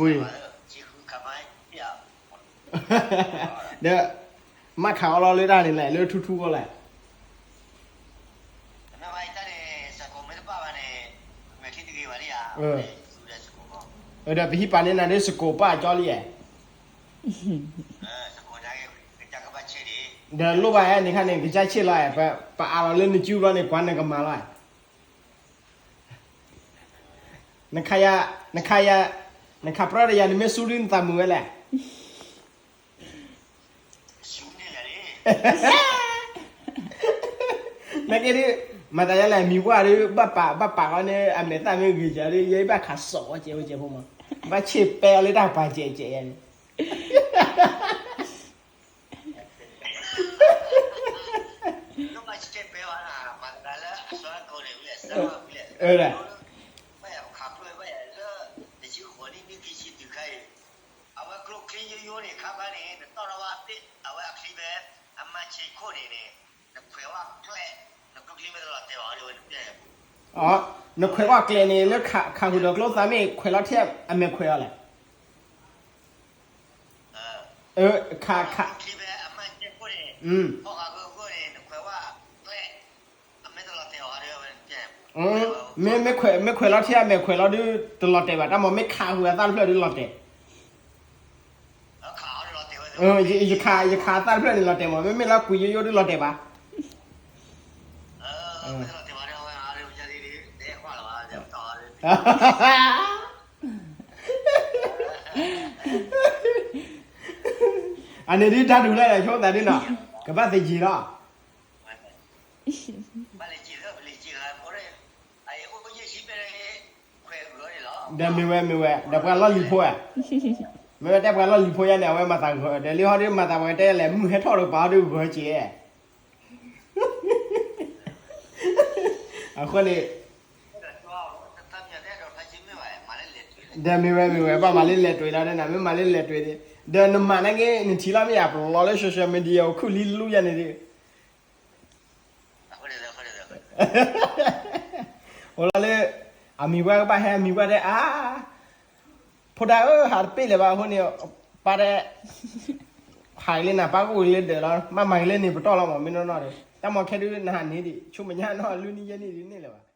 ဝ့ၢ်, ဒီး မ့ၢ်ခးအီၤလီၤလၢတၢ်န့ၣ်လဲၣ် လၢထူထူအဂီၢ်လဲၣ်. ဒီးပဟံးပာ်န့ၢ်နၤဒ်စကိးပာ်ကၠီလံဧါ. ဒီးလိၣ်ဘၣ်ဟဲန့ၣ်ခါန့ၣ် ကစၢ်ဆ့ၣ်လီၤဧါ, ပအးလီၤလၢနစုဘျီန့ၣ် ကွၢ်နကမၤလီၤဧါ. နခါယၤ, နခါယၤ, နခးပြၢတယၤ နမ့ၢ်ဆူဒုးနသးမုာ်ဝဲလဲၣ်. နကဲဒ်, မၤသးဒ်လဲၣ် မံၤပှၢ်ဒုး ဘၣ်ပာ်, ဘၣ်ပာ်ဃီန့ၣ် အမဲာ်သၣ်မ့ၢ်ဂ့ၤကၢဒုး ယဲဘၣ်ခးစိာ်ဝဲကဲးဝဲကဲးဖိမး, ဘၣ်ဆ့ၣ်ပဲအီၤလၢတၢ်ပာ်ကဲးကဲးယဲန့ၣ်. နခွဲးကွၢ်ကျဲးန့ၣ် လၢခးဃုာ်ဒီးကျိသးမ့ၢ်ခွဲးလီၤထဲအမဲာ်ခွဲးအီၤလဲၣ်. ခး, မ့ၢ်ခွဲးလီၤထဲအမဲာ်ခွဲးလီၤဒုး တလီၤတဲာ်ဘၣ်, တၢ်မ့ၢ်မ့ၢ်ခွဲးလီၤထဲအမဲာ်ခွဲးလီၤဒုး တလီၤတဲာ်ဘၣ်, တၢ်မ့ၢ်မ့ၢ်ခးဃုာ်အသၣ်တဖျၢၣ်ဒုးလီၤတဲာ်. ယခး, ယခးအသၣ်တဖျၢၣ်န့ၣ်လီၤတဲာ်မး, မ့မ့ၢ်လၢကွံာ်ယိယိဒုးလီၤတဲာ်ဘၣ်. အန့ၣ်ဒုး တၢ်ဒုးလၢလဲၣ် ဆိသးဒ်နီၤ, ကဘၣ်သ့ၣ်ယံၤလီၤ. ဒီးမ့ၢ်ဝဲ မ့ၢ်ဝဲ, ဒီးပှၤလီၢ်လံၤဖိဧါ, မ့ၢ်ဝဲတဲပှၤလီၢ်လံၤဖိယါန့ၣ် အဝဲမၤသးဂီၤ, ဒီးလံဟီဒုးမၤသးပှၤတဲလဲၣ် မုၢ်ဟဲထီၣ်ဒီးပာ်ဟီဒုးဂီၤကဲး. အဃိန့ၣ် ဒီးမ့ၢ်ဝဲမ့ၢ်ဝဲ ဘၣ်မၤလၢလဲၤတွဲၤလီၤဒ်နၤ, မ့ၢ်မၤလၢလဲၤတွဲၤဒီး, ဒီးနမၤန့ၣ်က့ နထံၣ်လီၤမ့ၢ်ဧါ, ပလီၤလၢ social media အခိၣ်လံလူယါန့ၣ်ဒုး အိၣ်လီၤလၢ အမံၤပှၢ်ကဘၣ်ဟဲ အမံၤပှၢ်တဲအါ, ဖိဒါဧၢ ဟးတပ့ၢ်လၢၤဘၣ်အဃိန့ၣ်, ပၢ်တဲ, ဟးက့ၤလၢနၤ ပၢ်ကအိၣ်က့ၤလၢဒၢးလီၤ, ဘၣ်မၤက့ၤလၢန့ၣ်ပတီၢ်လီၤမး မ့ၢ်နီၢ်နီၢ်ဒီး, တၢ်မၤခဲဒုးနဟးန့ၣ်ဒံး ဆိကမိၣ်ညါနီၢ် လွံၢ်နံၣ်ယဲၢ်နံၣ်ဒုးန့ၣ်လၢၤဘၣ်.